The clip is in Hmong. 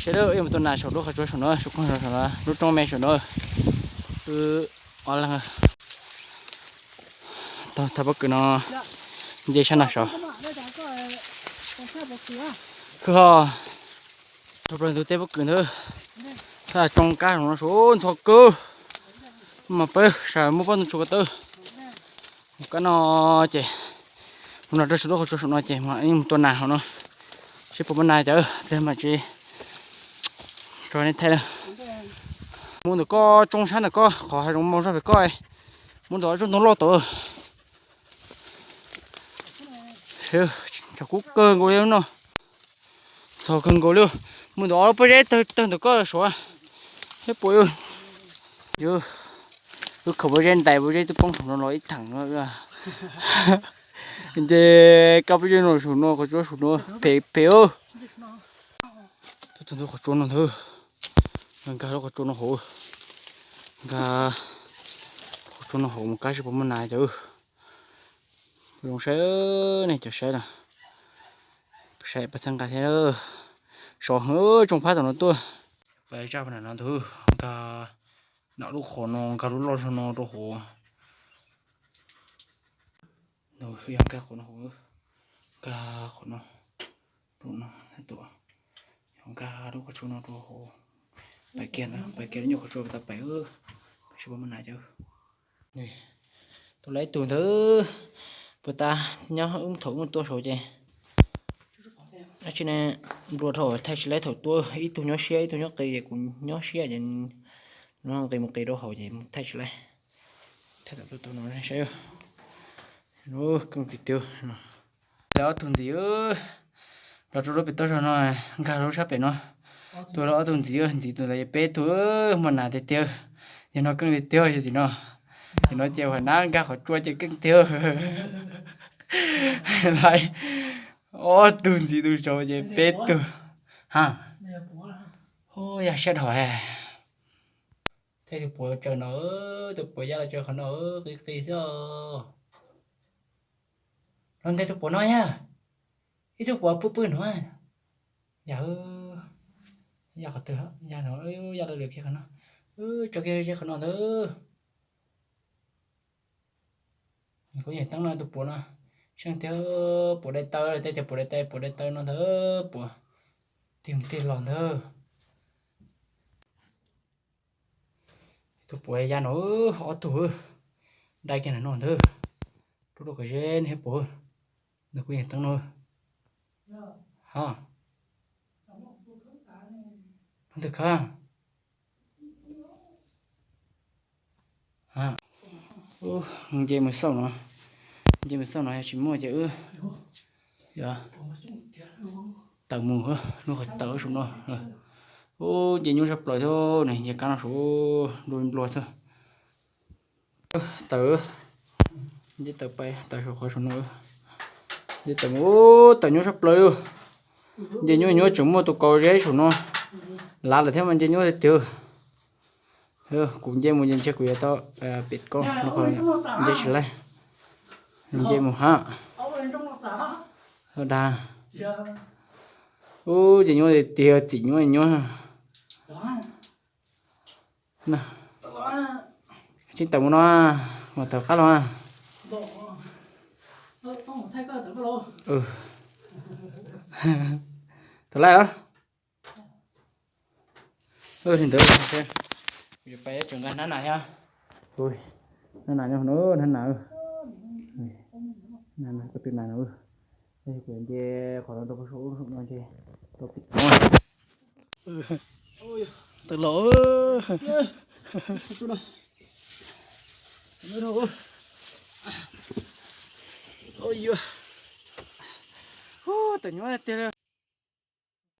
Sawv daws, wb mus tua nas saum lub qhov tsua saum no, saum koog saum no, lub roob me saum no. Wb ob leeg tau thaj pob kws no nce sab no saud. Khwb ho, dhau plaws ntug tej pob kws ntawd, thaj tsoo kab saum no saud ntxhov kawg. Mas peb sawv muab pob ntoo tshuav ko taw. Mus kab no ces mus no rau saum lub qhov tsua saum no ces yeej mus tua nas hauv no, seb puas muaj nas cov, pliag mam tsis tso nej thaij na. Mus ntawm koj tsoo sab ntawm koj qhov hav zoov mus zog pem koj, mus ntawm ob tsob ntoo loj tod. Tshav kub kawg nkaus li no. Ntxhov kawg nkaus li. Mus ntawm ob lub pob zeb tawg tawg ntawm koj suav, seb puas yuav, wb khaws pob zeb ntais pob zeb twb poob saum no los ib theem no. Nce kab pob zeb no saum no, qhov tsua saum no phem phem. Tuaj tus ntug qhov tsua no ntag, nkag lub qhov tsua no hauv, nkag qhov tsua no hauv mus kab seb puas muaj nas cov. Zoo saib, nej cov saib na, saib pab txhawb nqa thiab. Sov heev, tsoo phab tom no tuaj. Pab zaj no ntag, nkag nram lub qhov no, nkag lub loj zog no rau hauv. Yog nkag qhov no hauv, nkag qhov no, rau no, tuaj, yog nkag lub qhov tsua no rau hauv. Pais kiag ntawd, pais kiag lub nyuag qhov tsua tas pais, pais seb puas muaj nas cov. Tus lawv ib tug ntawd puas tas nyob wb thaum wb tua saud ces dab tsi ne, nplua dhau thaij tsis laib thaum tua, ib tug nyob siab ib tug nyob qis ces kuv nyob siab ces nqis mus qis rau hauv ces thaij tsis laib. Thaij tom tuaj tua no saib, keej tiag tiag. Lawv ob tug ntxiv los rau lub pem toj zog no, nkag lub sab pem no. Tua lawv ob tug ntxiv, ntxiv tus ntawd ces peb tug, muaj nas tiag tiag. Yog no keej tiag tiag, yog tim no, tim no ces ua nab nkag qhov tsua ces keej tiag. Lawv ob tug ntxiv tus saud ces peb tug. Ha, yog siab dhau. Thaij tus puav tsaws no, tus puav ya los tsaws qhov no, qis qis xwb os. Los nteg tus puav no yog ib tug puav pw pw no. Yog, ya qhov twg, ya no, ya lawm lwm kiag qhov no, tso kiag ze qhov no ntawd. Kuv yeej teeb no tus puav no, seej tiag, puav dai taw, tej tias puav dai taw, puav dai taw no ntag, puav tig mus tig los ntag. Tus puav ya no, ob tug, dai kiag no ntag. Rub rau kom ze nej thiaj pom. Nws kuj yeej teeb no. Ha, ntawm khab. Nce mus xauj no, nce mus xauj no yog tsis muaj ces wb tawm mus, lub qhov tawm saum no. Ub, nce nyuaj sab plaws thiab ne, nce kab no saum nplua nplua xwb. Tawm, nce tawm pais tawm saum qhov saum no. Nce tawm mus, tawm nyuaj sab plaws li. Nce nyuaj nyuaj tseem muaj tus kaus zeb saum no. Lav lawm thiab mas nce nyuaj tiag tiag. Kuv nce mus ces ntshe kuv yuav tau pem koj no, nce tsis laib. Nce mus ha. Dag. Ub, nce nyuaj tiag, txim nyuaj nyuaj. Tsis tawm mus no, mas tawm qab los. Tawm laij los. Li ntawd, kuv yuav pais tseem nqa hnab nas thiab. Hnab nas nyob no, hnab nas, hnab nas ko tw nas no. Kuv nce qhov no rau pem saum no ces tau pem no. Tawm los. Tawm nyuaj tiag li.